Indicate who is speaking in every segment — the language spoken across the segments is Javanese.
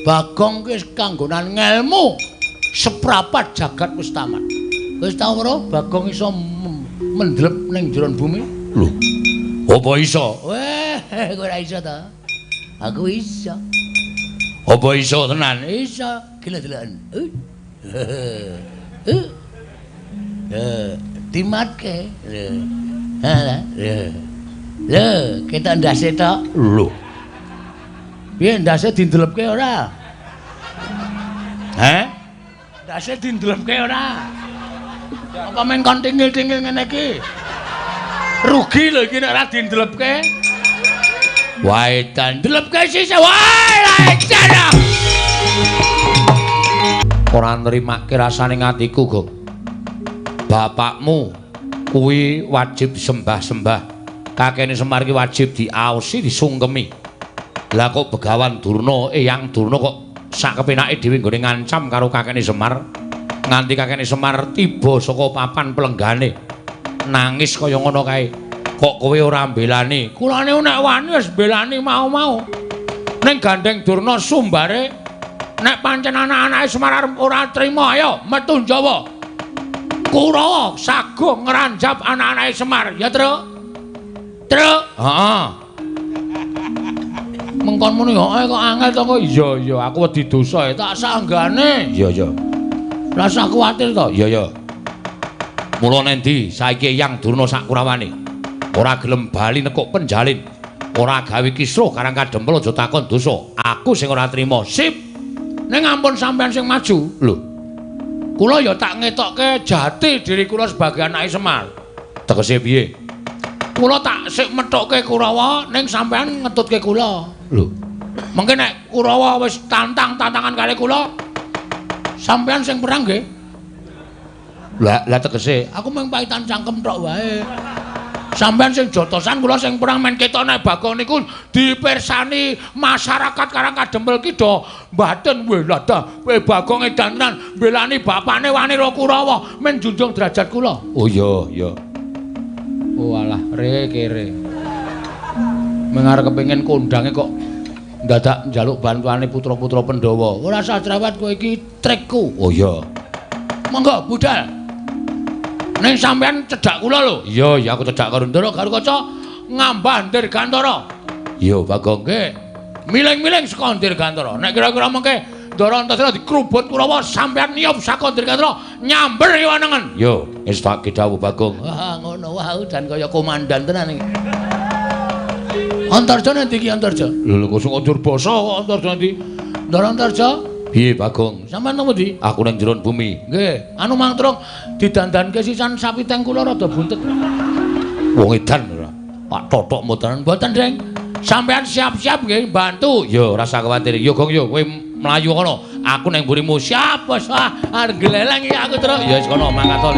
Speaker 1: Bagong ki wis kanggonan ngelmu seprapat jagat wis tamat. Wis tau ora Bagong iso mendlep ning jero bumi?
Speaker 2: Lho. Apa iso?
Speaker 1: Weh, kowe ora iso ta? Aku iso.
Speaker 2: Apa iso tenan?
Speaker 1: Iso. Gila deloken. Dimatke. Ha, lho, ketok ndase tok.
Speaker 2: Lho.
Speaker 1: Piye ndase dindelepke ora?
Speaker 2: Heh?
Speaker 1: Ndase dindelepke ora? Apa men kon tingil-tingil ngene iki? Rugi lho iki nek ora dindelepke.
Speaker 2: Wae tan
Speaker 1: ndelepke sisih. Wae edan.
Speaker 2: Ora nrimake rasane atiku, Gong. Bapakmu kuwi wajib sembah-sembah. Kakene Semar iki wajib diaosi, disungkemi. Lah kok Begawan Durna, Eyang Durna kok sak kepenake dhewe nggone ngancam karo kakene Semar. Nganti kakene Semar tiba saka papan pelenggane. Nangis kaya ngono kae. Kok kowe ora mbelani?
Speaker 1: Kulane nek wani wis mbelani mau-mau. Ning gandeng Durna sumbare nek pancen anak-anake Semar arep ora trima, ayo metu Jawa. Kurawa saguh ngranjap anak-anake Semar, ya, Truk? Truk.
Speaker 2: Heeh.
Speaker 1: Mengkon muni heeh kok angel to kok.
Speaker 2: Iya, iya, aku wedi dosa
Speaker 1: tak sanggane.
Speaker 2: Iya, iya.
Speaker 1: Rasa kuwatir to?
Speaker 2: Iya, iya. Mula nendi saiki Eyang Durna sak Kurawane ora gelem bali nekuk penjalin, ora gawe kisruh Karang Kadempel aja takon dosa. Aku sing ora trima.
Speaker 1: Sip. Ning ampun sampean sing maju.
Speaker 2: Lho.
Speaker 1: Kula ya tak ngetokke jati diri kula sebagai anake Semar.
Speaker 2: Tegese piye?
Speaker 1: Kula tak sik methukke Kurawa ning sampean ngetutke kula.
Speaker 2: Lho.
Speaker 1: Mengke nek Kurawa wis tantang-tantangan kali kula, sampean sing perang nggih.
Speaker 2: Lah, lah tegese
Speaker 1: aku mung paitan cangkem tok wae. Sampean sing jotosan kula sing perang men ketok nek Bagong niku dipirsani masyarakat Karang Kadempel ki do mbaten weh lah dah kowe Bagong edan tenan mbelani bapane wani ro Kurawa men junjung derajat kula.
Speaker 2: Oh iya, iya.
Speaker 1: Oh alah re kere. Mengarep kepengin kondange kok ndadak njaluk bantuane putra-putra Pandhawa. Ora usah cerewet kowe iki trikku.
Speaker 2: Oh iya.
Speaker 1: Monggo budal. Ning sampean cedhak kula lho.
Speaker 2: Iya, iya aku cedhak karo
Speaker 1: Ndara Garukaca ngambah Dirgantara.
Speaker 2: Iya, Bagong.
Speaker 1: Nggih. Miling-miling saka Dirgantara. Nek kira-kira mengke Ndara Antasena dikrubut Kurawa sampean niyup saka Dirgantara nyamber kiwa nengen.
Speaker 2: Yo, wis tak kidhawuh Bagong.
Speaker 1: Wah, ngono wae dan kaya komandan tenan iki. Antarja nanti iki Antarja.
Speaker 2: Lho lho kok sing njur basa kok Antarja nanti.
Speaker 1: Ndara Antarja.
Speaker 2: Piye Bagong?
Speaker 1: Sampeyan nang pundi?
Speaker 2: Aku nang jero bumi.
Speaker 1: Nggih, anu mangtrung didandanke sisan sapiteng kula rada buntet.
Speaker 2: Wong edan ora. Pak totok mboten.
Speaker 1: Mboten, Deng. Sampeyan siap-siap nggih bantu.
Speaker 2: Yo, ora usah kuwatir. Yo Gong yo, kowe mlayu kono. Aku nang mburimu.
Speaker 1: Siap, Bos. Ah, arep gleleng iki aku terus.
Speaker 2: Ya wis kono mangkat to.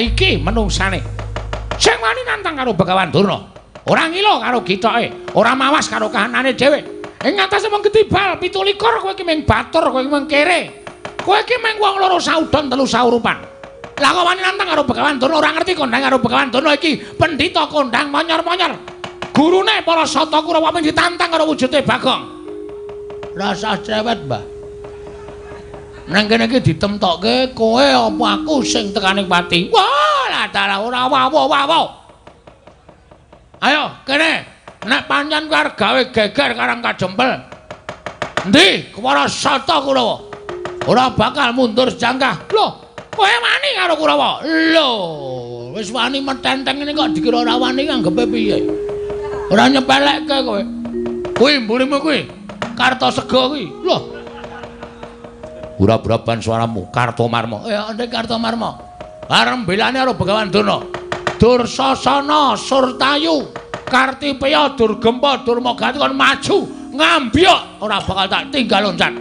Speaker 1: Iki menungsane sing wani nantang karo Begawan Durna ora ngilo karo gitoke, ora mawas karo kahanane dhewe. Ing ngatasé wong ketibal 27 kowe iki mung batur, kowe iki mung kere, kowe iki mung wong loro saudon telu saurupan. Lah kok wani nantang karo Begawan Durna ora ngerti kondang karo Begawan Durna iki pendhita kondang monyor-monyor, gurune para Sata Kurawa mung ditantang karo wujude Bagong. Rasah cerewet, Mbah. Nang kene iki ditemtokke kowe apa aku sing tekane pati. Wah, lah dalah ora wawo-wawo. Ayo kene, nek pancen kowe arep gawe geger Karang Kadempel. Endi para Sata Kurawa? Ora bakal mundur sejangkah. Lho, kowe wani karo Kurawa? Lho, wis wani metenteng ngene kok dikira ora wani anggepe piye? Ora nyepelekke kowe. Kuwi mburimu kuwi. Kartasega kuwi. Lho.
Speaker 2: Ura-uraban suaramu Kartomarma.
Speaker 1: Ya ndek Kartomarma. Arep belane karo Begawan Durna. Dursasana Surtayu Kartipeya Durgempa Durmagati kon maju ngambyok ora bakal tak tinggal loncat.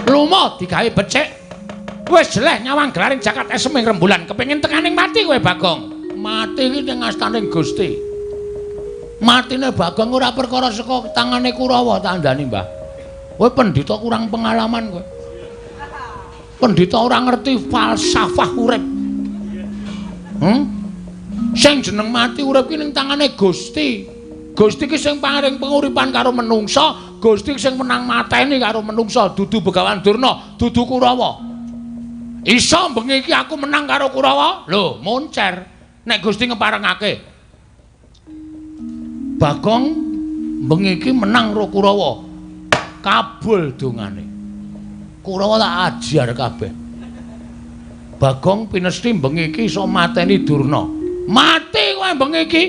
Speaker 1: Lumo digawe becik. Wis jeleh nyawang gelaring jagat esem ing rembulan kepengin tekaning mati kowe Bagong. Mati iki ning astaning Gusti. Matine Bagong ora perkara saka tangane Kurawa tandani, Mbah. Kowe pendhita kurang pengalaman kowe. Pendhita ora ngerti falsafah urip. Sing jeneng mati urip ki ning tangane Gusti. Gusti ki sing paring penguripan karo menungsa, Gusti sing menang mateni karo menungsa, dudu Begawan Durna, dudu Kurawa. Iso bengi iki aku menang karo Kurawa? Lho, moncer. Nek Gusti ngeparengake. Bagong bengi iki menang karo Kurawa. Kabul dongane. Kurawa tak ajar kabeh. Bagong pinesti bengi iki iso mateni Durna. Mati kowe bengi iki.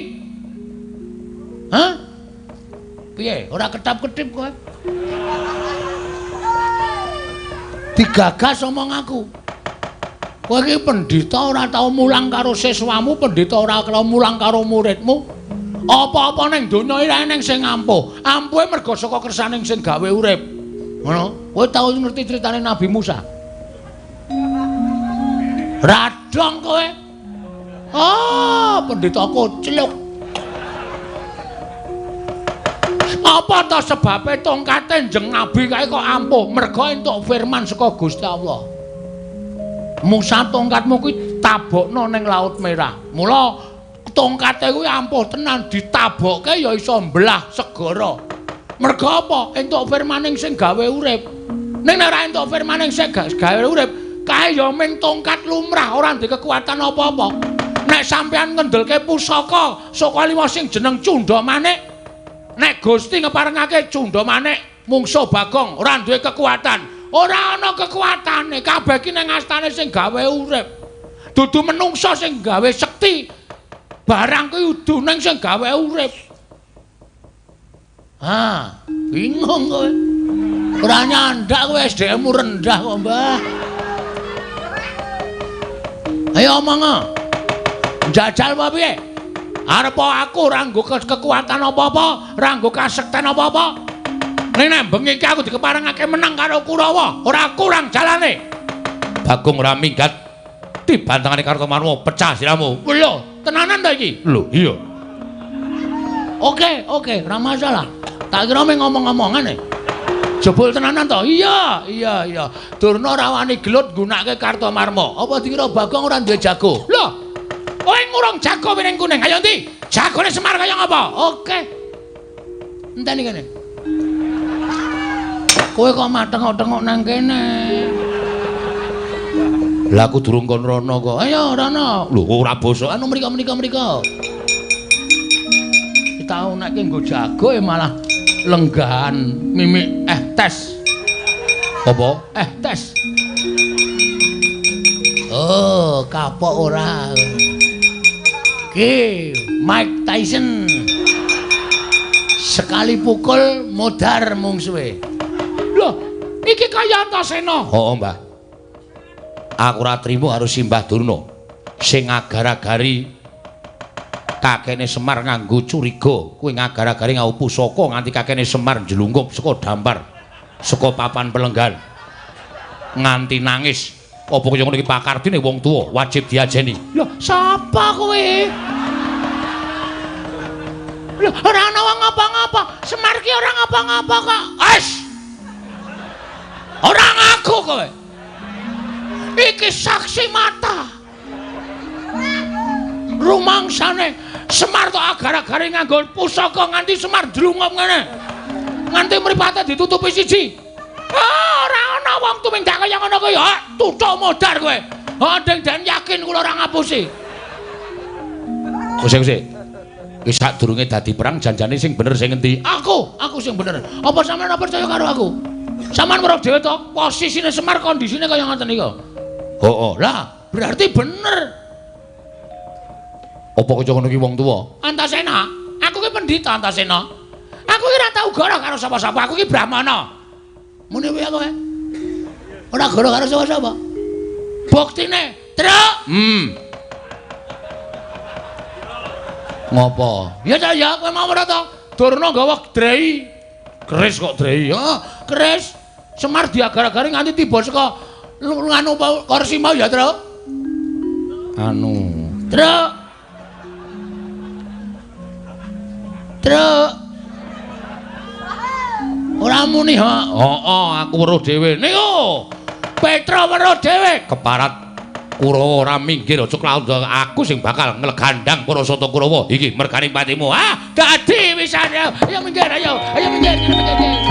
Speaker 1: Hah? Piye? Ora ketap-ketip kowe. Digagas omong aku. Kowe iki pendhita ora tau mulang karo siswamu, pendhita ora tau mulang karo muridmu. Apa-apa ning donya iki ora eneng sing ampuh. Ampuhe mergo saka kersaning sing gawe urip. Ngono. Kowe tau ngerti critane Nabi Musa? Radong kowe. Ah, pendhita kocluk. Apa ta sebabe tongkate Njeng Nabi kae kok ampuh? Mergo entuk firman saka Gusti Allah. Musa tongkatmu kuwi tabokno ning Laut Merah. Mula tongkate kuwi ampuh tenan, ditabokke ya iso mbelah segara. Mergo apa? Entuk firmaning sing gawe urip. Ning nek ora entuk firmaning sing gawe urip, kae ya ming tongkat lumrah, ora ndek kekuatan apa-apa. Nek sampean ngendelke pusaka saka lima sing jeneng Cunda Manik, nek Gusti ngeparengake Cunda Manik mungsuh Bagong ora duwe kekuatan. Ora ana kekuatane, kabeh ki ning astane sing gawe urip. Dudu menungsa sing gawe sekti. Barang kuwi udu ning sing gawe urip. Ha, bingung kowe. Ora nyandak kowe, SDM-mu rendah kok, Mbah. Ayo omong. Njajal apa piye? Arep aku ora nggo kekuatan apa-apa, ora nggo kasekten apa-apa. Ning nek bengi iki aku dikeparengake menang karo Kurawa, ora kurang jalane.
Speaker 2: Bagong ora minggat dibantangane Kartomarma, pecah siramu.
Speaker 1: Lho, tenanan ta iki?
Speaker 2: Lho, iya.
Speaker 1: Oke, oke, ora masalah. Tak kira mung ngomong-ngomongan e. Jebul tenanan to? Iya, iya, iya. Durna ora wani gelut nggunakake Kartomarma. Apa dikira Bagong ora duwe jago? Lho, kowe ngurung jago piring kuning. Ayo ndi? Jagone Semar kaya ngapa? Oke. Enteni kene. Kowe kok matengok-tengok nang kene?
Speaker 2: Lah aku durung kon rono kok.
Speaker 1: Ayo rono.
Speaker 2: Lho ora bosok.
Speaker 1: Anu mriko mriko mriko. Tau nek nggo jago malah lenggahan mimik tes.
Speaker 2: Apa?
Speaker 1: Tes. Oh, kapok ora. Ki Mike Tyson. Sekali pukul modar mungsuhe. Loh, iki kaya Antasena.
Speaker 2: Heeh, Mbah. Aku ora trimo karo Simbah Durna sing agar-agari kakene Semar nganggo curiga, kuwi ngagar-agari nganggo pusaka nganti kakene Semar njlungkup saka dampar, saka papan pelenggan. Nganti nangis. Apa kaya ngono iki pakardine wong tuwa wajib diajeni.
Speaker 1: Lho, sapa kowe? Lho, ora ana wong ngapa-ngapa. Semar ki ora ngapa-ngapa kok. Wes. Ora ngaku kowe. Iki saksi mata. Rumangsane Semar tok agar-agare nganggo pusaka nganti Semar ndlungup ngene. Nganti mripate ditutupi siji. Ah, ora ana wong tumindak kaya ngono kuwi. Ha, tutuk modar kowe. Ha, deng den yakin kula ora ngapusi.
Speaker 2: Kuse-kuse. Wis sadurunge dadi perang janjane sing bener sing endi?
Speaker 1: Aku sing bener. Apa sampeyan ora percaya karo aku? Sampeyan weruh dhewe to, posisine Semar kondisine kaya ngoten niku.
Speaker 2: Heeh.
Speaker 1: Lah, berarti bener.
Speaker 2: Apa kaya ngono ki wong tuwa?
Speaker 1: Antasena, aku ki pendhita Antasena. Aku ki ora tau goro karo sapa-sapa, aku ki brahmana. Muni piye kowe? Ora goro karo sapa-sapa. Buktine, Truk. Ngopo? Ya ta ya, kowe mau ora to? Durna nggawa drei. Keris kok drei? Heeh, keris. Semar diagar-agari nganti tiba saka nganu kursi mau ya, Truk. Anu, Truk. Truk. Ora muni, ha. Heeh, aku weruh dhewe. Niku. Petra weruh dhewe. Keparat Kurawa ora minggir aja klaut aku sing bakal nglegandang para sata Kurawa. Iki mergane patimu. Ah, dadi wisan. Ayo minggir, ayo. Ayo minggir, minggir.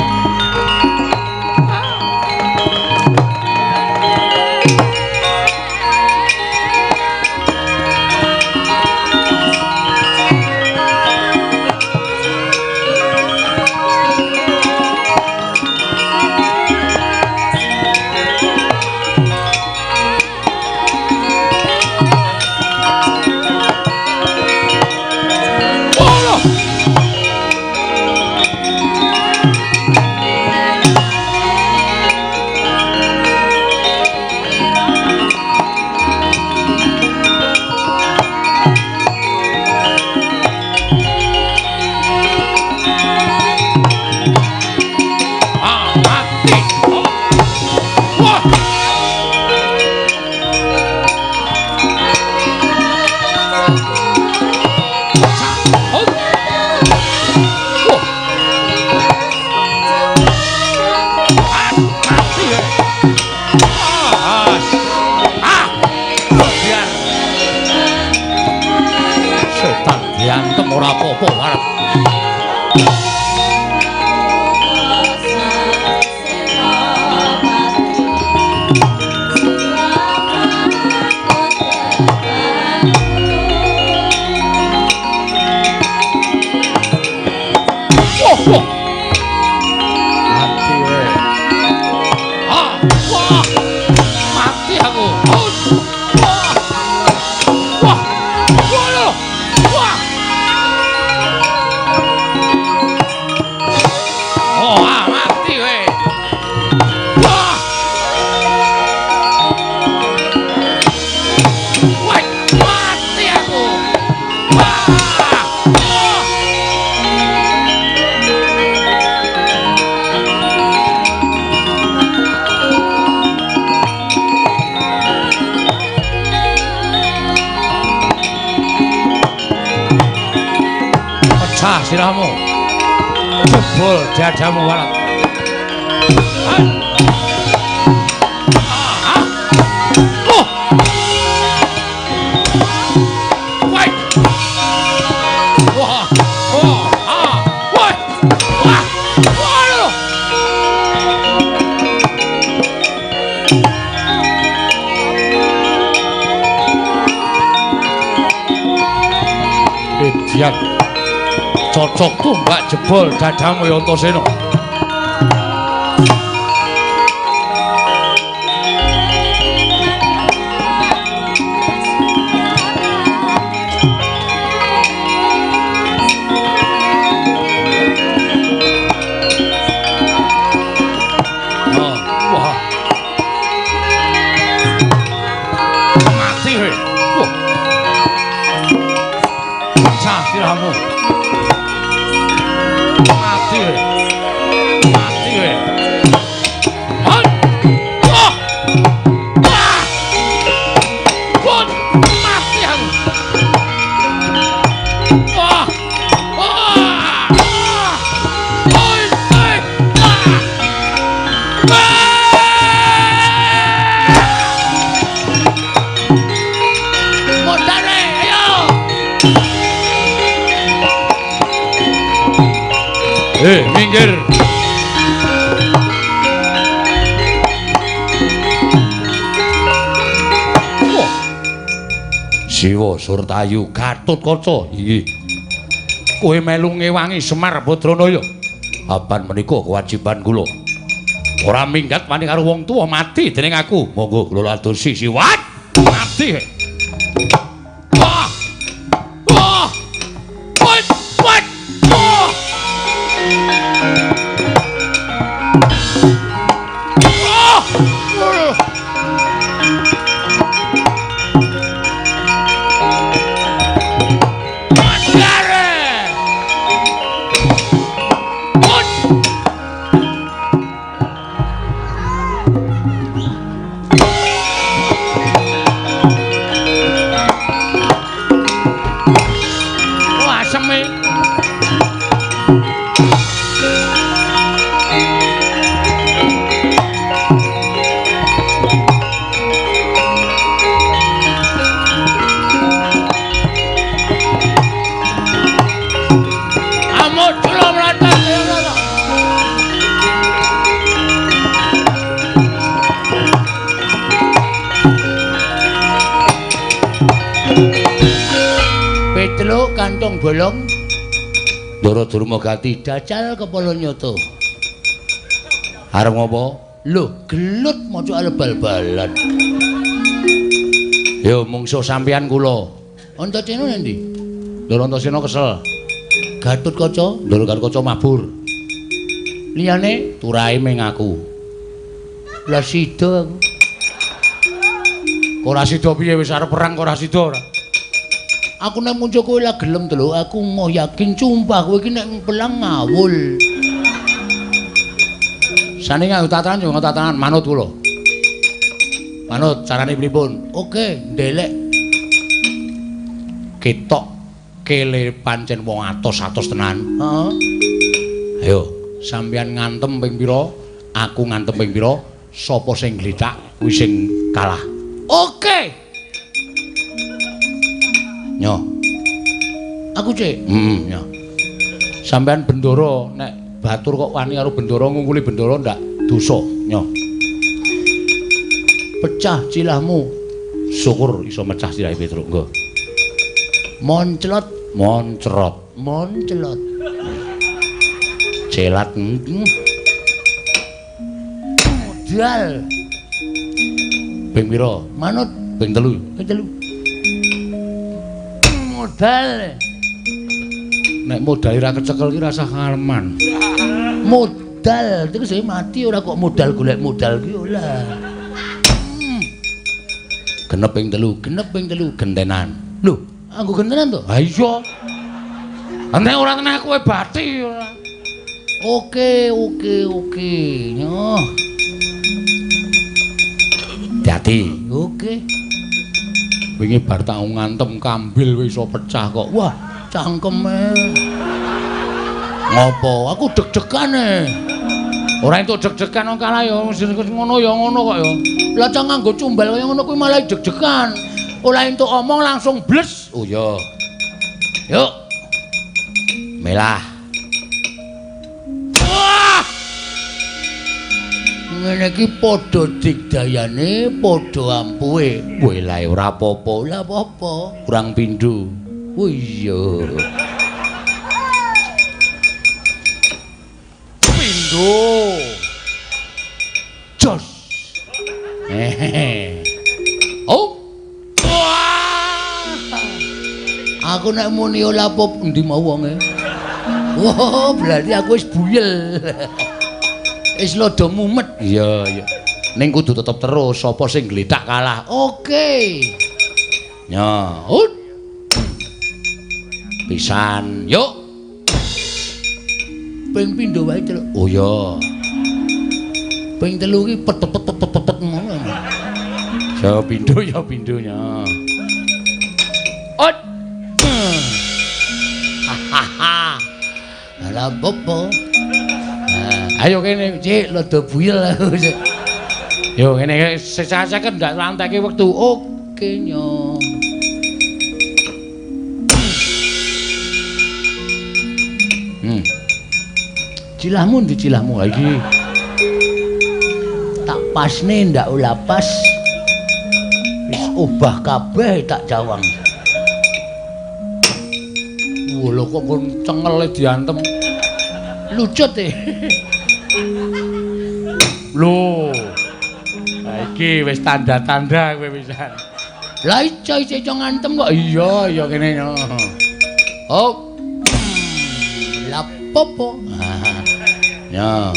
Speaker 1: Ora apa-apa arep. Wah, wah. Mati we. Ah, wah. Mati aku. Wah. Wah. Wah. Wah. Oh, ah, mati we. Wah. Wah, mati aku. Wah. Oh. Pecah sirahmu. Jebol dadamu warat. Ah. Oh. Wah. Wah. Oh. Ah. Wah. Wah. Wah. Edian. Cocok tumbak jebol dadamu ya Antasena. Oh, wah. Mati kowe. Wah. Pecah sirahmu. Mati kowe. Mati kowe. Ah. Wah. Wah. Wah, mati aku. Wah. Wah. Wah. Oi, oi. Wah. Wah. Modare, ayo. Minggir. Wah. Siwa Surtayu Gatotkaca. Inggih. Kowe melu ngewangi Semar Badranaya. Apan menika kewajiban kula. Ora minggat wani karo wong tuwa mati dening aku. Monggo kula adosi siwat. Mati. Wah. Wah. Wah. Wah. Wah. Wah. kantong bolong. Ndara Durmagati jajal kepala nyata. Arep ngopo? Lho, gelut maca arep bal-balan. Yo mungsuh sampeyan kula. Antasena endi? Ndara Antasena kesel. Gatotkaca, Ndara Gatotkaca mabur. Liyane turahe ming aku. Lah sida aku. Ora sida piye wis arep perang kok ora sida ora. Aku nek muncul kowe lah gelem to lho, aku moh yakin sumpah kowe iki nek pelang ngawul. Sane nganggo tatanan yo nganggo tatanan manut kula. Manut carane pripun? Oke, ndelek. Ketok kele pancen wong atos-atos tenan. Heeh. Ayo, sampeyan ngantem ping pira? Aku ngantem ping pira? Sapa sing glithak kuwi sing kalah. Oke. Nyo. Aku cek. Heeh, nyo. Sampeyan bendara nek batur kok wani karo bendara ngungkuli bendara ndak dosa, nyo. Pecah cilahmu. Syukur iso mecah silahe Petruk, nggo. Monclot, moncrot, monclot. Celat. Modal. Ping pira? Manut ping 3. Ping 3. Modal. Nek modal ora kecekel ki rasah ngaleman. Modal terus mati ora kok modal golek modal ki ora. Genep ping 3, genep ping 3 gentenan. Lho, aku gentenan to? Ha iya. Nek ora tenah kowe bathi ora. Oke, oke, oke. Nyoh. Hati. Oke. Wingi bar tak ngantem kambil wis iso pecah kok. Wah, cangkeme. Ngopo? Aku deg-degan e. Ora entuk deg-degan wong kalah ya ngono ya ngono kok ya. Lah cah nganggo cumbal kaya ngono kuwi malah deg-degan. Ora entuk omong langsung bles. Oh iya. Yuk. Melah. Wah! Ngene iki padha digdayane, padha ampuhe. Weh lae ora apa-apa, ora apa-apa. Kurang pindho. Oh iya. Pindho. Jos. Hehehe. Oh. Wah. Aku nek muni ora apa endi mau wonge. Wah, berarti aku wis buyel. Wis lodo mumet. Iya, iya. Ning kudu tetep terus sapa sing glethak kalah. Oke. Ya, ut. Pisan, yuk. Ping pindho wae, Celuk. Oh iya. Ping 3 iki pet pet pet pet pet ngono. Ya pindho ya pindhonya. Ut. Hahaha. Lah opo? Ayo kene, Cik, rada buyel aku. Yo ngene sesaseken ndak lanteke wektu. Oke, nyo. Cilahmu ndi cilahmu ha iki? Tak pasne ndak ora pas. Wis obah kabeh tak jawang. Wah, lho kok nggon cengele diantem. Lucut e. Lho. Ha iki wis tanda-tanda kowe pisan. Lah iso iso ngantem kok. Iya, iya kene. Oh. Lah popo. Ya.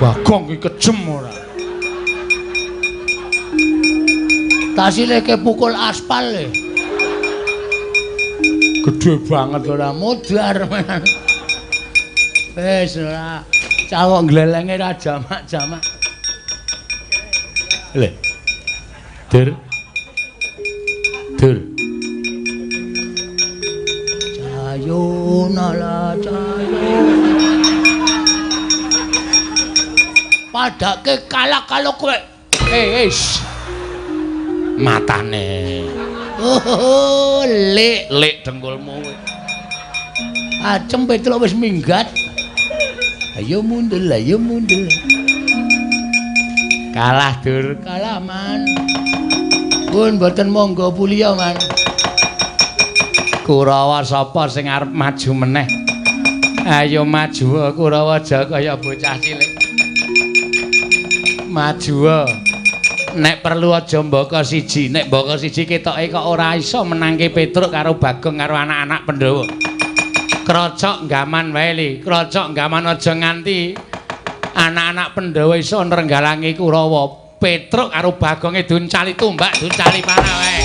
Speaker 1: Bagong iki kejem ora. Tasileke pukul aspal e. Gedhe banget ora modar. Wis ora cawok glelenge ra jamak-jamak. Lho. Dur. Dur. Cayo nala cayo. Padake kalah kalau kowe. Eh, matane. Oh, lek lek dengkulmu kowe. Acem Petruk wis minggat. Ayo mundur, ayo mundur. Kalah dur, kalah man. Pun mboten monggo puliya man. Kurawa sapa sing arep maju meneh? Ayo maju Kurawa aja kaya bocah cilik. Maju. Nek perlu aja mbaka siji, nek mbaka siji ketoke kok ora iso menangke Petruk karo Bagong karo anak-anak Pandhawa. Krocok gaman wae li, krocok gaman aja nganti anak-anak Pandhawa iso nrenggalangi Kurawa. Petruk karo Bagonge duncali tumbak, duncali panah wae.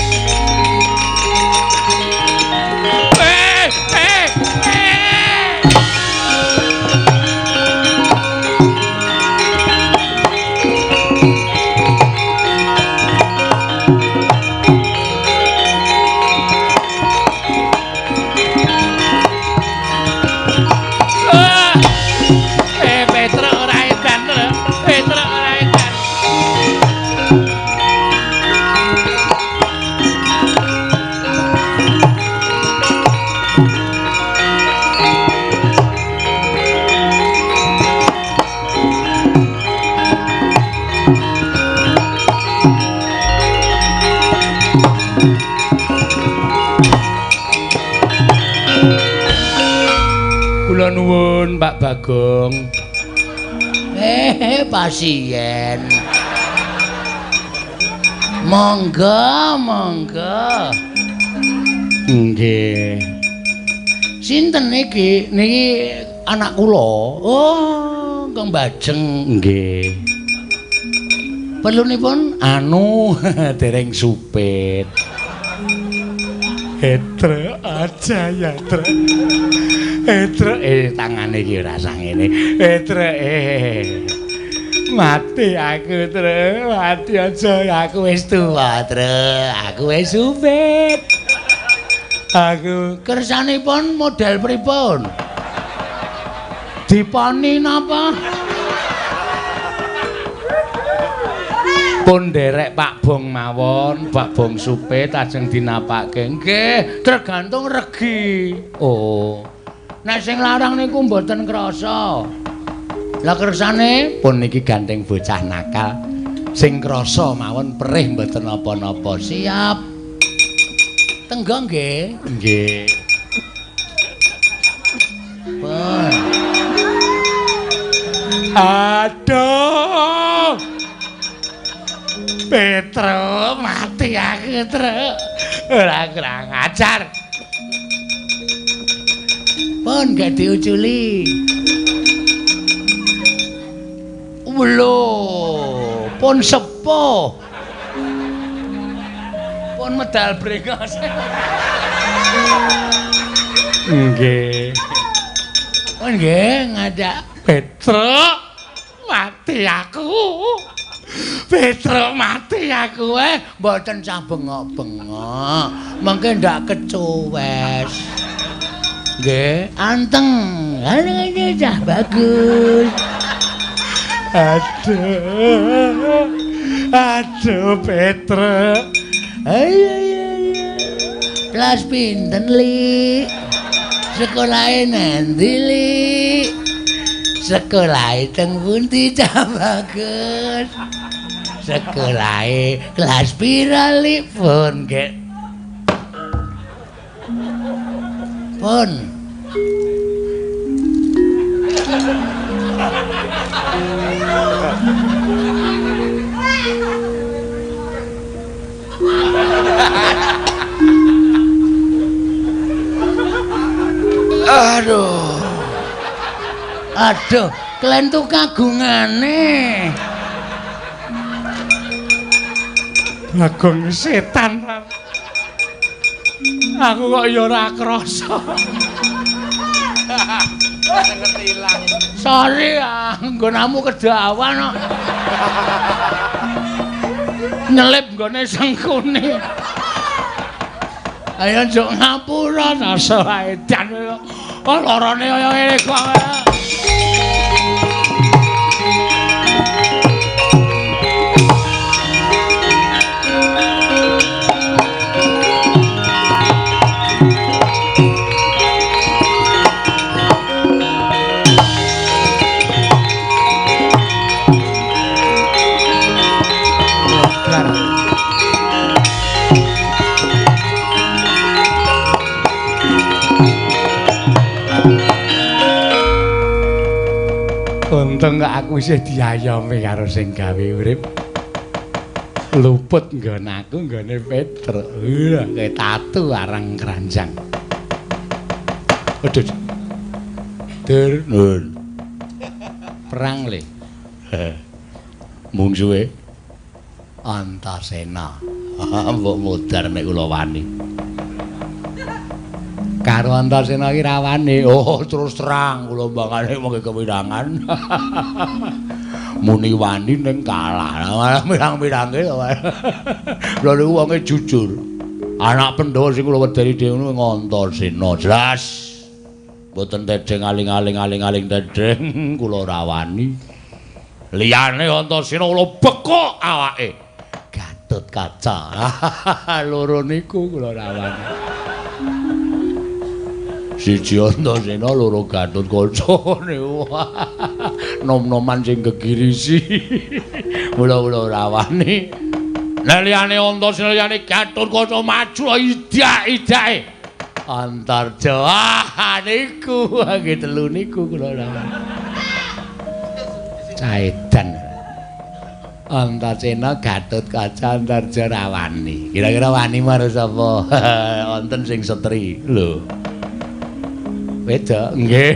Speaker 1: Petruk ora edan, Petruk ora edan. Kula nuwun Pak Bagong.
Speaker 3: Pasien. Monggo, monggo.
Speaker 1: Nggih.
Speaker 3: Sinten niki?
Speaker 1: Niki anak kula.
Speaker 3: Oh, Kang Bajeng.
Speaker 1: Nggih.
Speaker 3: Perlunipun
Speaker 1: anu dereng supit. Etre aja ya, Tre. Etre tangane iki ora sangene. Etre mati aku, Tre. Mati aja aku wis tuwa, Tre. Aku wis supit. Aku
Speaker 3: kersanipun model pripun?
Speaker 1: Diponi napa? Pun nderek Pak Bong mawon, Pak Bong supit ajeng dinapake.
Speaker 3: Nggih, tergantung regi.
Speaker 1: Oh.
Speaker 3: Nek sing larang niku mboten krasa. Lah kersane
Speaker 1: pun niki gandeng bocah nakal. Sing krasa mawon perih mboten napa-napa.
Speaker 3: Siap. Tenggo nggih.
Speaker 1: Nggih.
Speaker 3: Pun.
Speaker 1: Aduh. Petro mati aku, Tru. Ora kurang ajar.
Speaker 3: Pun gak diuculi. Lho, pun sepuh. Pun medal brengos.
Speaker 1: Nggih.
Speaker 3: Pun nggih ngadak
Speaker 1: Petro mati aku. Petro mati aku
Speaker 3: mboten sah bengok-bengok. Mengke ndak kecuwes. Nggih, anteng. Anteng cah bagus.
Speaker 1: Aduh. Aduh Petro.
Speaker 3: Ayo ayo ayo. Kelas pinten, Li? Sekolahe nanti, Li? Sekolahe teng pundi cah bagus? Sekolahe kelas pira, Li? Pun nggih. Pun. Aduh. Aduh, klentu kagungane.
Speaker 1: Bagong setan. Aku kok ya ora krasa.
Speaker 2: Ngerti ilang.
Speaker 3: Sorry, nggonamu kedawan kok. Nyelip nggone sengkune. Ayo njuk ngapura rasa edan. Oh, lorone kaya ngene kok. Untung kok aku isih diayomi karo sing gawe urip. Luput nggon aku nggone Petruk. Kayak tatu arang keranjang. Aduh.
Speaker 2: Dur, nun.
Speaker 3: Perang le.
Speaker 2: Mungsuhe
Speaker 3: Antasena.
Speaker 2: Mbok modar nek kula wani.
Speaker 3: Karo Antasena iki rawane.
Speaker 2: Oh, terus terang kula mbangane mengke kewirangan. Muni wani ning kalah. Malah mirang-mirangke to. Lha niku wonge jujur. Anak Pandhawa sing kula wedeni dhewe ngono Antasena. Jelas. Mboten tedheng aling-aling aling-aling tedheng kula ora wani. Liyane Antasena kula bekok awake.
Speaker 3: Gatotkaca. Loro niku kula ora wani.
Speaker 2: Siji Antasena, loro Gatotkaca niku. Nom-noman sing gegirisi. Mula kula ora wani. Nek liyane Antasena liyane Gatotkaca maju idak-idake.
Speaker 3: Antarja. Ah niku nggih telu niku kula ora wani. Caedan. Antasena, Gatotkaca, Antarja rawani. Kira-kira wani marang sapa?
Speaker 2: Wonten sing setri. Lho.
Speaker 3: Wedok
Speaker 2: nggih.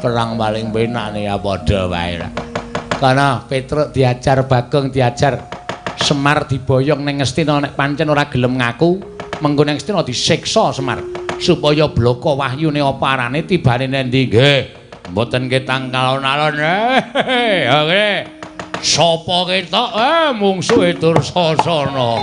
Speaker 2: Perang paling penak ya padha wae.
Speaker 3: Kana Petruk diajar, Bagong diajar, Semar diboyong ning Ngastina nek pancen ora gelem ngaku, mengko ning Ngastina disiksa Semar supaya bloko wahyune apa arane tibane nendi.
Speaker 2: Nggih. Mboten ketang alon-alon. Oke. Sapa ketok? Mungsuhe Dursasana.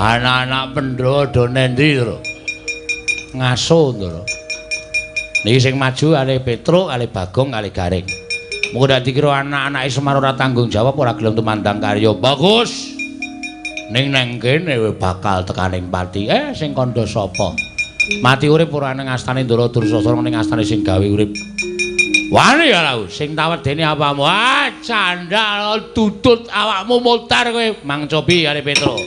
Speaker 2: Anak-anak Pandhawa do nendi, Tru?
Speaker 3: Ngaso, Ndara. Niki sing maju kalih Petruk, kalih Bagong, kalih Gareng.
Speaker 2: Mengko dak dikira anak-anake Semar ora tanggung jawab, ora gelem tumandang karya. Bagus. Ning nang kene bakal tekaning pati. Sing kandha sapa?
Speaker 3: Mati urip ora ning astane Ndara Dursasana, ning astane sing gawe urip.
Speaker 2: Wani ya lau, sing tawedene apamu? Ah, candal tutut awakmu mutar kowe. Mang cobi karo Petruk.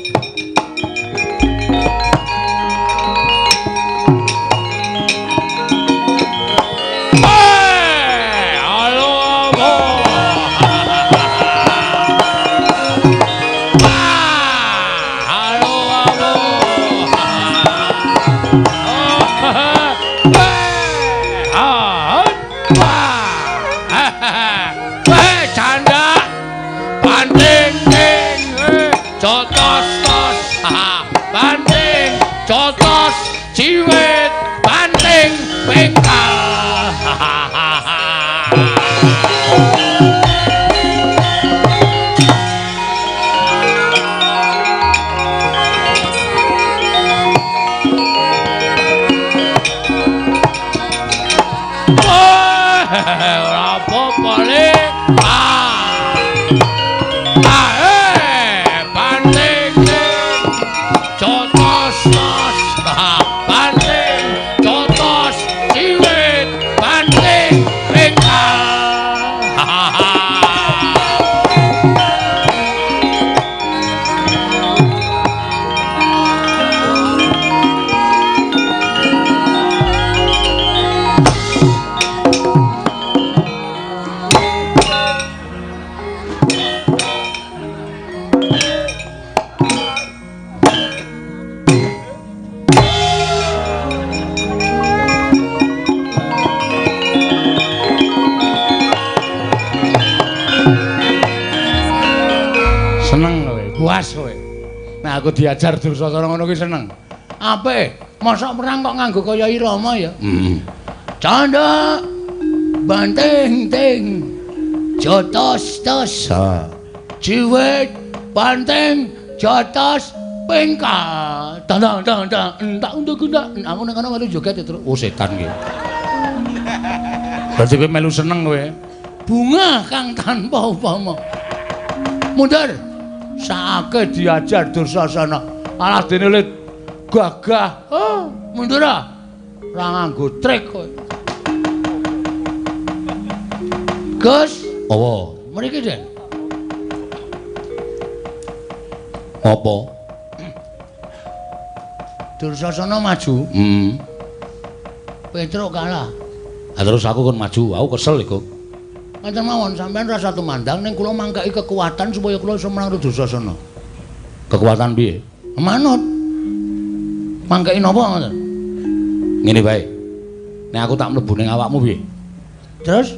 Speaker 2: Ciwit banting pengkal. Ora apa-apa le. Banting jotos tos. Banting jotos ciwit banting pengkal.
Speaker 1: Puas kowe. Nah aku diajar Dursasana ngono kuwi seneng. Apik, mosok perang kok nganggo kaya irama ya.
Speaker 2: Heeh.
Speaker 1: Candha banting ting jotos tos. Jiwit banting jotos pingka. Tang tang tang entak untuk gunda. Aku ning kono melu joget terus.
Speaker 2: Oh setan ki. Berarti kowe melu seneng kowe.
Speaker 1: Bunga kang tanpa upama. Mundur. Saake diajar Dursasana. Alah dene le gagah. Oh, mundur ah. Ora nganggo trik kowe. Gus,
Speaker 2: apa?
Speaker 1: Mriki, Den.
Speaker 2: Apa?
Speaker 1: Dursasana maju.
Speaker 2: Heeh.
Speaker 1: Petruk kalah.
Speaker 2: Ha terus aku kon maju, aku kesel iku.
Speaker 1: Ngaten mawon sampean rasa tumandang ning kula mangkaki kekuatan supaya kula iso menang Dursasana.
Speaker 2: Kekuatan piye?
Speaker 1: Manut. Mangkaki napa ngoten?
Speaker 2: Ngene wae. Nek aku tak mlebu ning awakmu piye?
Speaker 1: Terus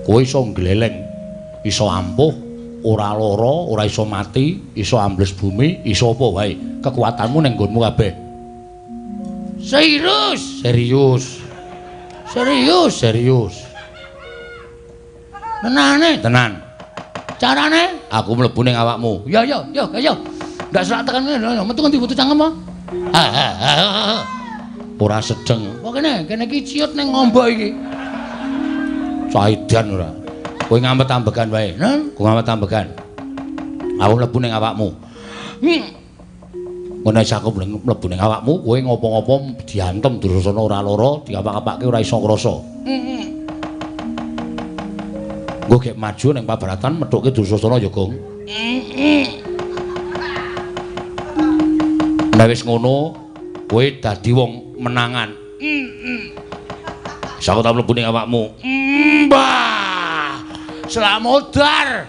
Speaker 2: kowe iso ngleleng, iso ampuh, ora lara, ora iso mati, iso ambles bumi, iso apa wae. Kekuatanmu ning nggonmu kabeh.
Speaker 1: Serius?
Speaker 2: Serius.
Speaker 1: Serius,
Speaker 2: serius.
Speaker 1: Tenane?
Speaker 2: Tenan.
Speaker 1: Carane?
Speaker 2: Aku mlebu ning awakmu.
Speaker 1: Ya ya ya ya. Ndak selak tekan ngene, metu ngendi butuh cangkem apa? Ha ha ha.
Speaker 2: Ora sedeng.
Speaker 1: Kok kene, kene iki ciut ning ngombo iki.
Speaker 2: Caidan ora. Kowe ngamet ambegan wae. Kowe ngamet ambegan. Aku mlebu ning awakmu. Ngono wis aku mlebu ning awakmu, kowe ngopo-ngopo diantem Dursasana ora lara, diapak-apake ora iso ngrasa. Engko gek maju ning pabaratan methuke Dursasana ya, Gong. Nek wis ngono, kowe dadi wong menangan. Wis aku tak mlebu ning awakmu.
Speaker 1: Mbah. Selak modar.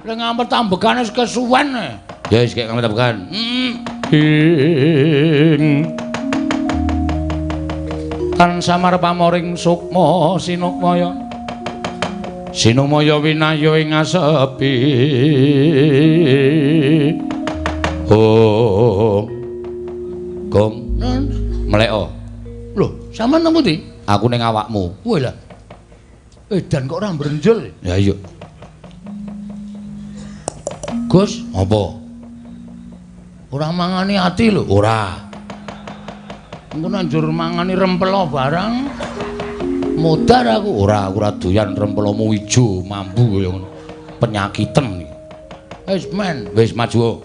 Speaker 1: Lek ngampet ambegane wis kesuwen.
Speaker 2: Ya wis gek ngampet ambegan.
Speaker 3: Ing tan samar pamoring sukma sinukmaya. Sinumaya winaya ing asepi.
Speaker 2: Oh. Gong. Mleko.
Speaker 1: Lho, sampean nang pundi?
Speaker 2: Aku ning awakmu.
Speaker 1: Wah lah. Edan kok ora mbrenjel.
Speaker 2: Ya iya.
Speaker 1: Gus,
Speaker 2: apa?
Speaker 1: Ora mangani ati lho.
Speaker 2: Ora.
Speaker 1: Engko nek njur mangani rempelo barang modar aku.
Speaker 2: Ora, aku ora doyan rempelomu ijo mambu kaya ngono. Penyakiten iki.
Speaker 1: Wis men,
Speaker 2: wis maju.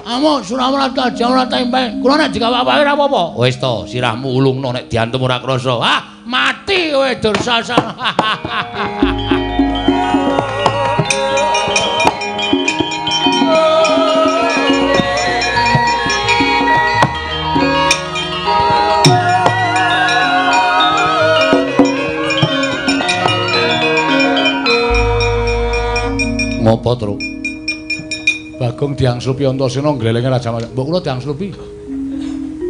Speaker 1: Amuk Surawrata Jawrata tempe. Kula nek dikawak-awake ora apa-apa.
Speaker 2: Wis to, sirahmu ulungno nek diantem ora krasa.
Speaker 1: Ah, mati kowe Dursasana.
Speaker 2: Ngopo, Truk?
Speaker 3: Bagong diangslupi Antasena nglelenge Raja Mas. Mbok kula diangslupi.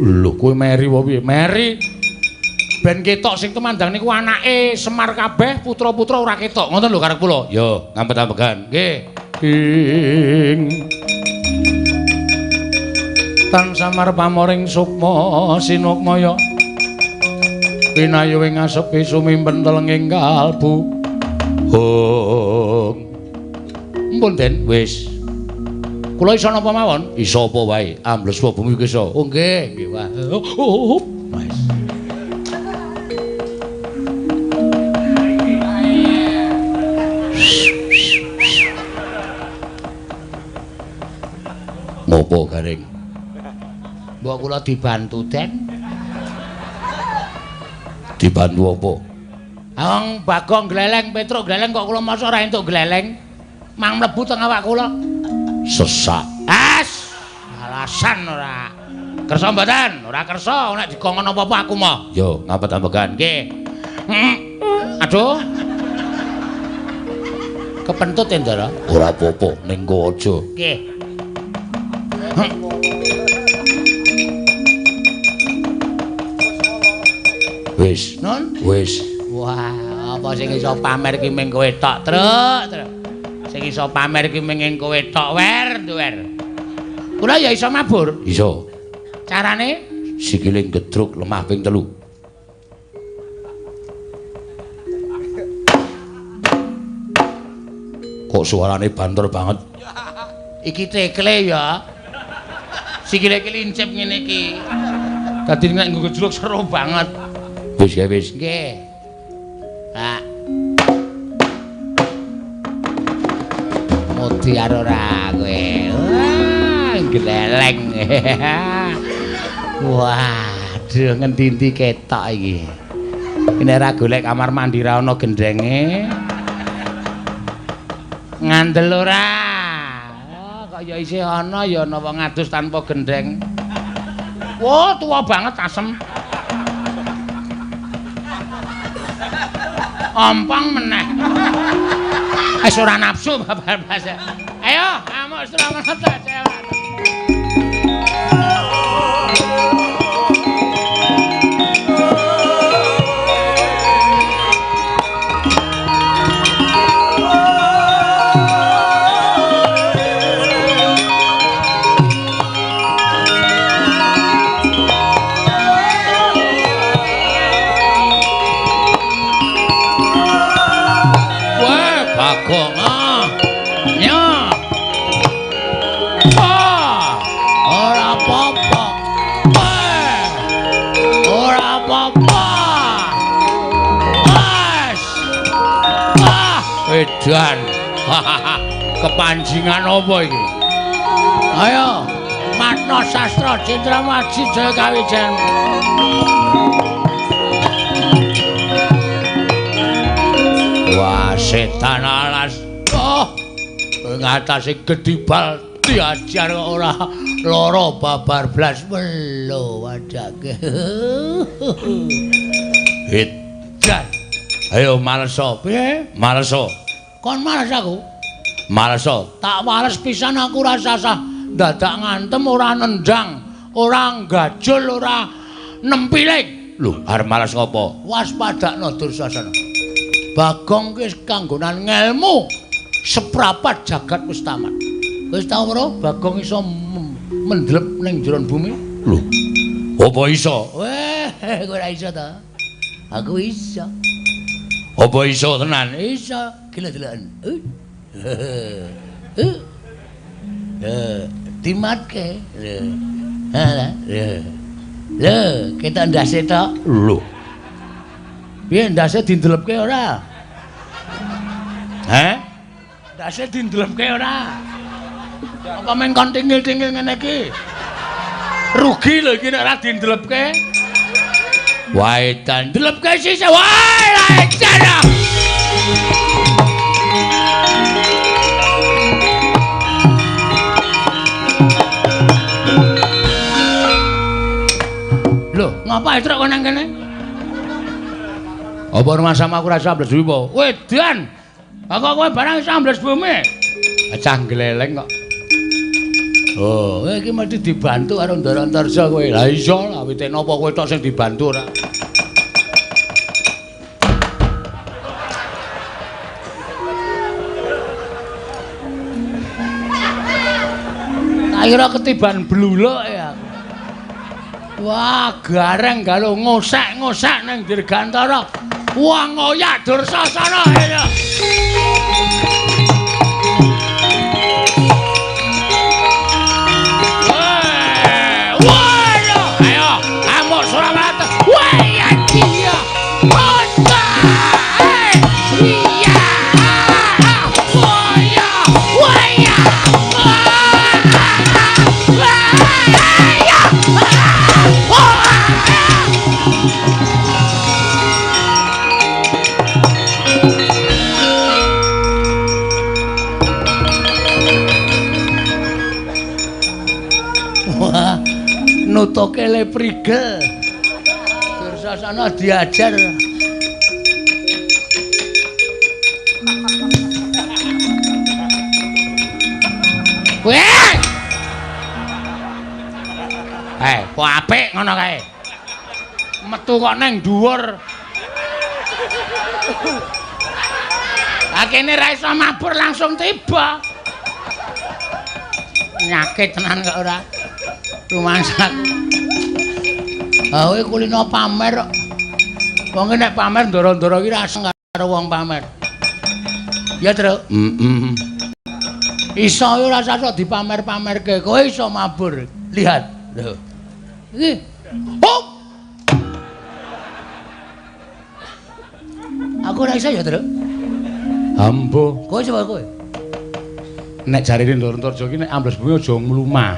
Speaker 3: Lho, kowe meri apa piye?
Speaker 1: Meri. Ben ketok sing tumandang niku anake Semar kabeh, putra-putra ora ketok. Ngoten lho karep kula.
Speaker 2: Yo, ngampet-ambegan.
Speaker 1: Nggih.
Speaker 3: Ing tan samar pamoring sukma sinukmaya. Pinayu ing asepi sumimpen telenging kalbu.
Speaker 2: Hong.
Speaker 1: Mpun, Den,
Speaker 2: wis.
Speaker 1: Kula iso napa mawon?
Speaker 2: Iso apa wae, ambles apa bumi iso.
Speaker 1: Oh nggih, nggih wae. Oh, wis.
Speaker 2: Ngopo garing?
Speaker 1: Mbok kula dibantu, Den.
Speaker 2: Dibantu apa?
Speaker 1: Wong Bagong gleleng, Petruk gleleng kok kula mosok ora entuk gleleng. Mang mlebu teng awak kula.
Speaker 2: Sesak.
Speaker 1: As, alasan ora. Kersa mboten? Ora kersa, nek dikongkon apa-apa aku moh.
Speaker 2: Yo, ngapet-ambegan.
Speaker 1: Nggih. Aduh. Kepentut ya, Ndara?
Speaker 2: Ora apa-apa, ning nggo aja.
Speaker 1: Nggih.
Speaker 2: Wis.
Speaker 1: Nun?
Speaker 2: Wis.
Speaker 1: Wah, apa sing iso pamer ki ming kowe tok, Truk, Truk. Sing iso pamer ki ming kowe tok, wer, wer. Kula ya iso mabur.
Speaker 2: Iso.
Speaker 1: Carane
Speaker 2: sikile gedruk lemah ping 3. Kok suarane banter banget?
Speaker 1: Iki tekle ya. Sikile iki lincip ngene iki. Dadi nek nggo gejluk seru banget.
Speaker 2: Wis ya wis.
Speaker 1: Nggih. Pak. Mudi karo ora kowe. Wah, gleleng. Waduh, ngendi-endi ketok iki. Nek ora golek kamar mandi ra ana gendenge. Ngandel ora? Oh, kok ya isih ana ya ana wong adus tanpa gendeng. Wah, tuwa banget asem. Ompong meneh. Wis ora nafsu babar blas. Ayo, amuk selamat aja. Edan. Kepanjingan apa iki? Ayo, Matna Sastra Jenderal Maji Jaya Kawijayan.
Speaker 2: Wah, setan alas. Oh, ngatasi gedibal diajar kok ora lara babar blas melo wadake. Edan. Ayo maleso.
Speaker 1: Piye?
Speaker 2: Maleso.
Speaker 1: Kon males aku?
Speaker 2: Maleso.
Speaker 1: Tak wales pisan aku ora sasah dadak ngantem ora nendang, ora gajul, ora nempiling.
Speaker 2: Lho, arep males ngopo?
Speaker 1: Waspadakno Dursasana. Bagong ki wis kanggonan ngelmu seprapat jagat wis tamat. Wis tau ora Bagong iso mendlep ning jero bumi?
Speaker 2: Lho. Apa iso?
Speaker 1: Weh, kowe ora iso ta? Aku iso.
Speaker 2: Apa iso tenan?
Speaker 1: Iso. Gila deloken. Dimatke. Ha, lho, ketok ndase tok.
Speaker 2: Lho.
Speaker 1: Piye ndase dindelepke ora?
Speaker 2: Heh?
Speaker 1: Ndase dindelepke ora? Apa men kon tingil-tingil ngene iki? Rugi lho iki nek ora dindelepke.
Speaker 2: Wae dan
Speaker 1: ndelepke sisih. Wae ra edan. Lho, ngapa etrok kok nang kene?
Speaker 2: Apa rumah sama aku rasa ambles bumi apa?
Speaker 1: Wedan. Kok kowe barang iso ambles bumi?
Speaker 2: Cah gleleng kok.
Speaker 1: Oh, kowe iki mesti dibantu karo Ndara Antarja kowe.
Speaker 2: Lah iso lah, wite napa kowe tok sing dibantu ora?
Speaker 1: Tak kira ketiban bluluk ya. Wah, gareng galo ngosek-ngosek nang Dirgantara. Wah, ngoyak Dursasana. Ayo. Nutuke le prigel. Dursasana diajar. Weh! Eh, kok apik ngono kae. Metu kok nang dhuwur. Lah kene ra iso mabur langsung tiba. Nyakit tenan kok ora. Rumangsaku. Ha kowe kulino pamer kok. Wong nek pamer ndoro-ndoro iki ra karo wong pamer. Ya, Truk.
Speaker 2: Heeh.
Speaker 1: Iso ora sasok dipamer-pamerke. Kowe iso mabur. Lihat. Lho. Iki. Hop. Aku ora iso ya, Truk.
Speaker 2: Ambo.
Speaker 1: Kowe coba kowe.
Speaker 2: Nek jarene Ndoro Antarja iki nek ambles bumi aja mlumah.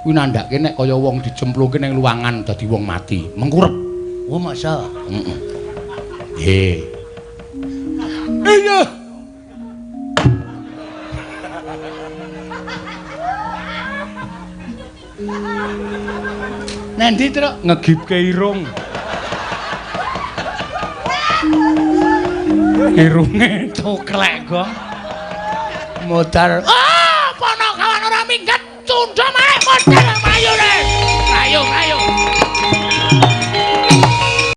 Speaker 2: Kuwi nandhake nek kaya wong dicemplungke ning luwangan dadi wong mati, mengkurep.
Speaker 1: Oh, masa?
Speaker 2: Heeh. Nggih. Iya.
Speaker 1: Nendi, Truk?
Speaker 2: Ngegipke irung. Irunge
Speaker 3: Tuklek gong.
Speaker 1: Modar.
Speaker 3: Ah, Panakawan ora minggat, tunda maneh modar mayune. Ayo, ayo.